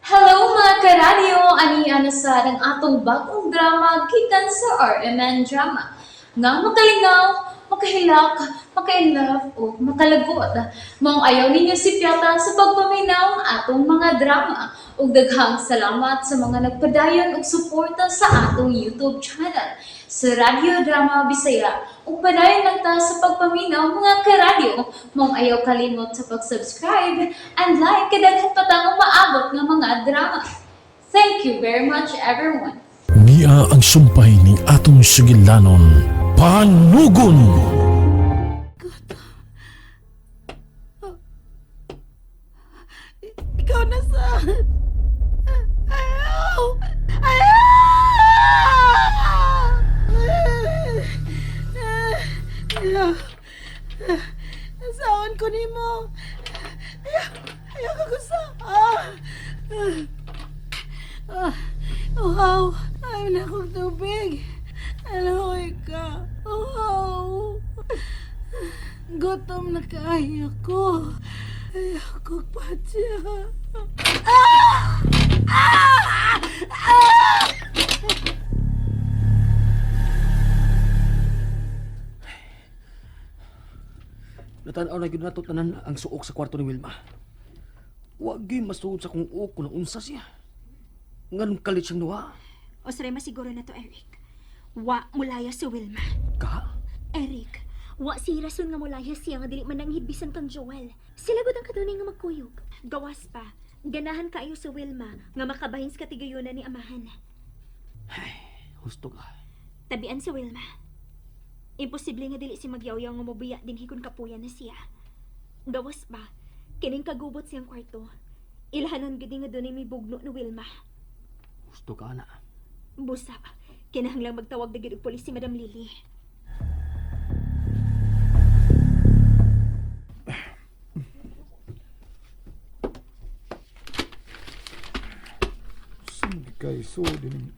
Hello, mga karadyo! Ani na sa ang atong bagong drama gikan sa RMN Drama nga makalingaw, makahilak, maka-inlove o makalagot. Maong ayaw ninyo sipyata sa pagpaminaw ang atong mga drama. Ug daghang salamat sa mga nagpadayon og suporta sa atong YouTube channel sa Radyo Drama Bisaya. Ug padayon lang ta sa pagpaminaw, mga karadyo. Maong ayaw kalimot sa pag-subscribe and like kay daghan pa tang umaabot nga mga drama. Thank you very much, everyone. Nia ang sumpay ni atong sugilanon, Panugon! Ikaw na sa... Ayaw! Ayaw! Ayaw! Asawan ko nimo. Ayaw! Ayaw ka gusto. Ah! Ah! Uhaw! Ayaw na akong tubig. Aluhoy ka. Uhaw! Gutom na kaayo ko. Ayaw ko patya. Ah! Ah! Ah! Natanaw na gyud nato tanan ang suok sa kwarto ni Wilma. Wa gyud masuod sa kong uok kung naunsa siya. Nganong kalit siyang nuwa? Osre, masiguro na to, Eric. Wa mulaya si Wilma. Ka? Eric, wa si rason nga mulaya siya nga dili man nanghid bisan kang Joel. Sila gud ang kadunay nga magkuyog. Gawas pa, ganahan kaayo si Wilma nga makabahin sa katigayunan ni amahan. Husto ka. Tabian si Wilma. Imposible nga dili si magyawyaw nga mobiya dinhi kun kapuyan na siya. Gawas pa, kining kagubot siyang kwarto. Ilhanon gid nga dunay may bugno ni Wilma. Husto ka na. Busa, kinahanglang magtawag na gid og pulis si Madam Lily. Sumgi kay so din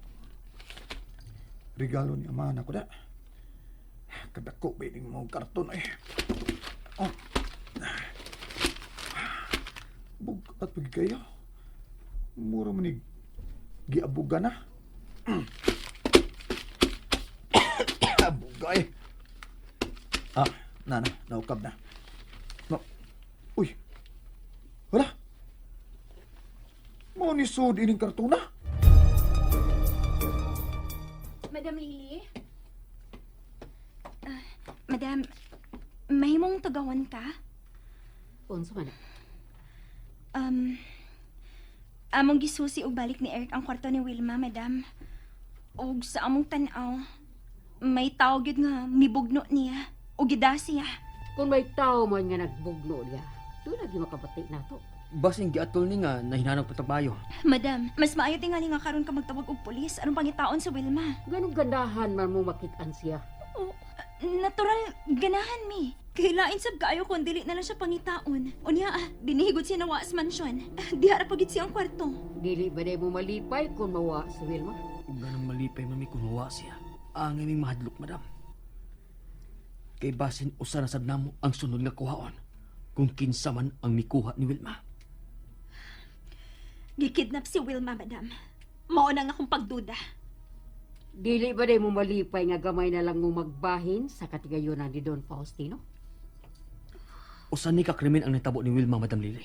regalo ni ama na ko da. Kadako ba ining mga karton ay. Oh. Bugat pag kayo. Mura man ni giabuga na. Bugay. Ah, na na, naukab na. No. Uy. Wala. Mao ni sud ining kartona. Madam Lily? Ah, Madam, may mong tagawan ka? Unsa man? Among gisusi og balik ni Eric ang kwarto ni Wilma, Madam. Og sa among tan-aw, may tao gyud nga mibugno niya og gida siya. Kung may tao man nga nagbugno niya, doon lagi makabati nato. Basin giatol ni nga nahinanong patabayo. Madam, mas maayo tingali nga karon ka magtawag og pulis aron pangitaon si Wilma. Ganong gandahan man mo makitaan siya. Oh, natural, ganahan mi. Kailain sab kaayo kung dili na lang siya pangitaon. Unya, ah, dinihigod siya na waas mansyon. Diha ra pagid siya ang kwarto. Dili ba day mo malipay kung mawa si Wilma? Ug ganong malipay mami kung huwa siya. Ang aming mahadlok, Madam. Kay basin usa na sad namo ang sunod nga kuhaon kung kinsa man ang mikuha ni Wilma. Gikidnap si Wilma, Madam. Mao na nga akong pagduda. Dili ba day mo malipay nga gamay na lang mo magbahin sa katigayunan ni Don Faustino? Usa ni ka krimen ang nitabo ni Wilma, Madam Lily.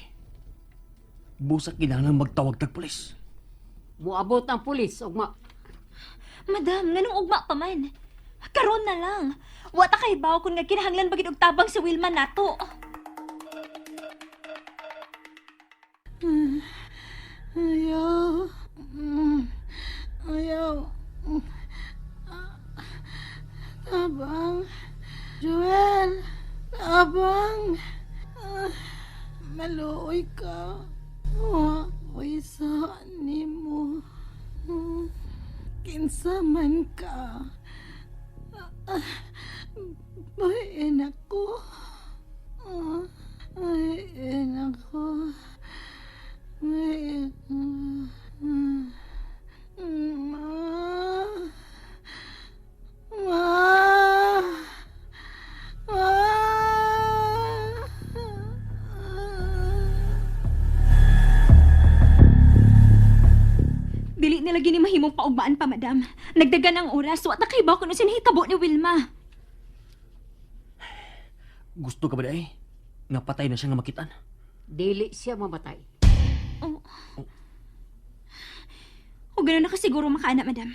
Busa kinahanglan magtawag tag pulis. Muabot ang pulis ug ma. Madam, nganong ugma pa man? Karon na lang. Wa ta kahibaw kung nga kinahanglan ba gid og tabang si Wilma nato. Ayaw. Ayaw. Tabang. Joel. Tabang. Ah, maluoy ka. Wa ko'y sa nimo. Kinsa man ka. Ah, bahin ako. Ah, ay, ako. Ay, Ma. Ma. Ma. nila gini mahimong paugmaan pa, madam. Nagdagan ang oras, wa ta kay ba kuno sinahitabo ni Wilma. Gusto ka ba day? Nga patay na siya nga makitan. Dili siya mamatay. Oh. O gano'n na ka siguro makaana, madam.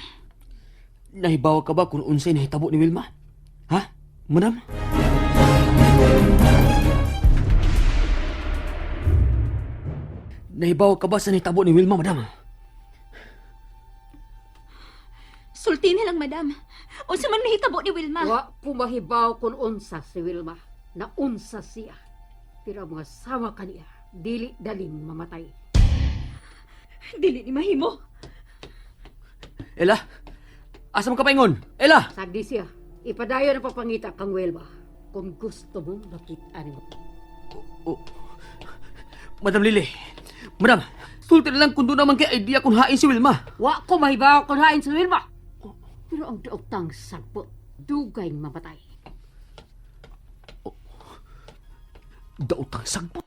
Nahibaw ka ba kung unsay nahitabo ni Wilma? Ha? Madam? Nahibaw ka ba sa nahitabo ni Wilma, madam? Sulti na lang, madam. Unsa man nahitabo ni Wilma? Wa ko mahibaw kung unsa si Wilma. Naunsa siya. Pero ang mga sawa kaniya, dili daling mamatay. Dili ni mahimo. Ella? Asa mo ka paingon? Ella! Sagdi siya. Ipadayon ang pagpangita kang Wilma. Kung gusto mong makita nimo. Oh. Madam Lily! Madam! Sulti na lang kung doon naman kay idea kung hain si Wilma. Wa ko mahibaw kung hain si Wilma. Pero ang daotang sagbot, dugay mamatay. Daotang sagbot.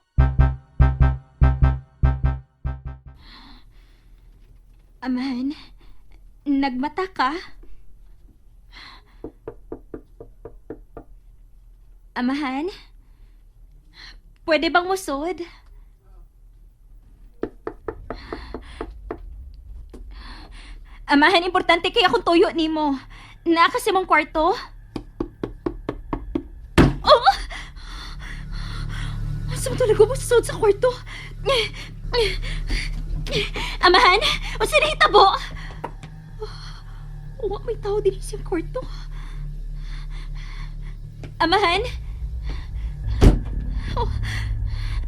Amahan, nagmata ka? Amahan? Pwede bang musod? Amahan, importante kay akong tuyo nimo. Naa kasi mong kwarto? Oh! Asa mo talaga mo susod sa kwarto? Amahan, unsa nahitabo? Wa may tao din sa kwarto. Amahan? Oh.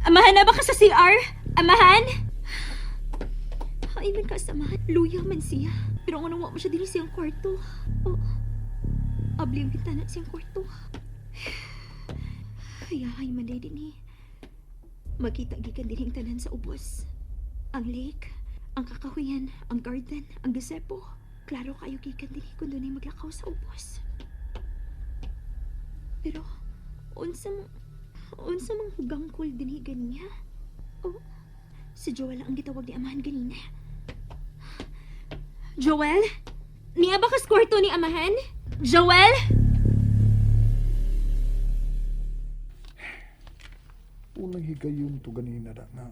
Amahan na ba ka sa CR? Amahan? Ay, man ka sa amahan. Luya man siya. Pero ang wa mo siya din siyang kwarto. Oh. Abli ang bintana siyang kwarto. Ay, man din eh. Makita gikan din ang tanan sa ubos. Ang lake, ang kakahuyan, ang garden, ang gazebo. Klaro kayo gikan din kung doon ay maglakaw sa ubos. Pero, unsa mang, unsa mang hugangkol din ganiya? Oh, si Joel ang gitawag ni Amahan ganina. Joel? Niya ba kas kwarto ni Amahan? Joel? Unang higayon to ganina da nga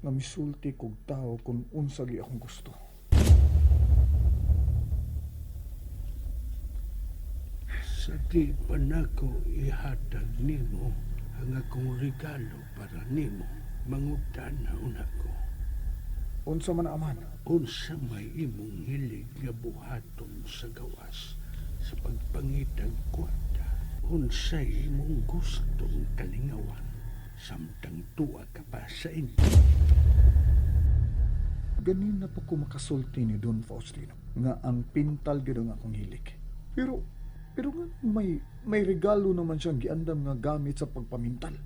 nga misulti kog tao kung unsa gi akong gusto. Sa di pa nako ihatag nimo ang akong regalo para nimo, mangutan na una ko. Unsa man aman? Unsa may imong hilig nga buhaton sa gawas sa pagpangitag kwarta? Unsay imong gustong kalingawan samtang tuwa ka pa sa inyo? Ganina pa ko makasulti ni Don Faustino nga ang pintal gyud ang akong hilig. Pero pero nga may regalo naman siyang giandam nga gamit sa pagpamintal.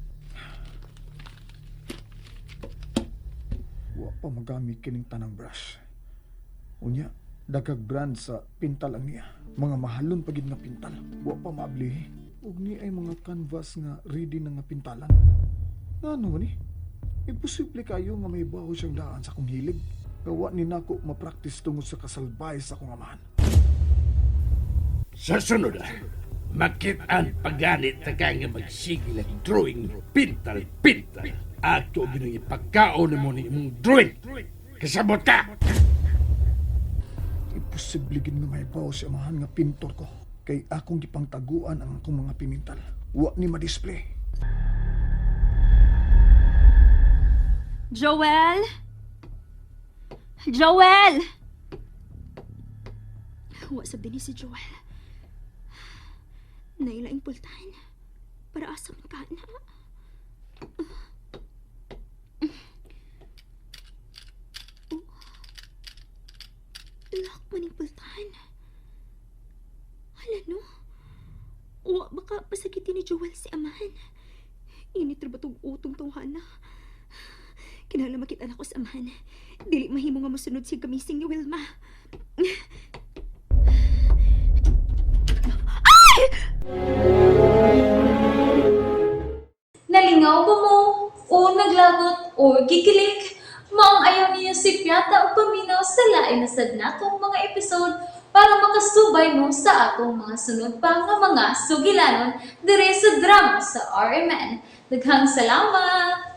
Wa pa magamit kining tanang brush. Unya, dagag brand sa pintal ang niya. Mga mahalon pa gid nga pintal. Wa pa maablihi. Ug ni ay mga canvas nga ready na nga pintalan. Ngano ni? Imposible kayo nga may baho siyang daan sa akong hilig. Gawa ni nako mapraktis tungod sa kasalbay sa akong amahan. Sa sunod, makitaan pagganit ta ka nga magsigil ang drawing pintal-pintal. Ato ginang ipagkaon mo ni imong drawing. Kasabot ka! Imposible gid nga may baho si amahan nga pintor ko. Kay akong gipangtaguan ang akong mga pimintal. Wa ni ma-display. Joel? Joel! Wa sab din si Joel. Nailaing pultahan. Para asa man ka na. Oh. Lock man yung pultahan. Hala no. Wa baka pasakitin ni Joel si Amahan. Init ra ba tong utong tawhana? Kinahanglan makita na ko sa amahan. Dili mahimo nga mosunod siya kamising ni Wilma. Nalingaw ba mo? O naglagot? O gikilig? Maong ayaw niyo sipyata o paminaw sa lain na sad natong mga episode para makasubay mo sa atong mga sunod pa nga mga sugilanon dire sa drama sa RMN. Daghang salamat!